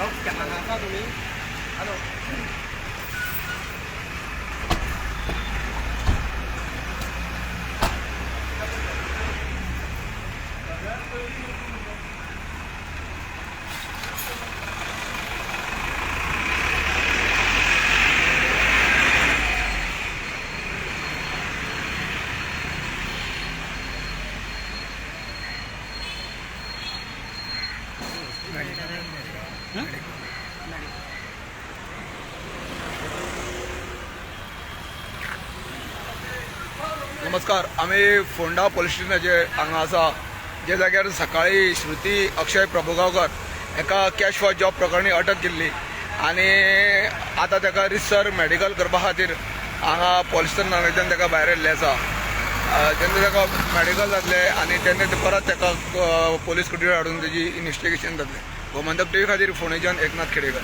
แล้วจากหาเข้าตรงนี้ฮัลโหล नमस्कार. आमी फोंडा पोलीस स्टेशनाचे हांगा आसा, जे जाग्यार सकाळी श्रुती अक्षय प्रभुगांवकर हेका कॅश फॉर जॉब प्रकरणी अटक केल्ली आनी आतां ताका रितसर मेडिकल करपा खातीर हांगा पोलीस स्टेशनाच्यान ताका भायर येयल्लें आसा. तेन्ना ताका मेडिकल जातलें आनी तेन्ना ते परत ताका पोलीस कुटीर हाडून तेजी इन्वेस्टिगेशन जातलें. गोमंतक टीव्ही खातीर फोंडेच्यान एकनाथ खेडेकर.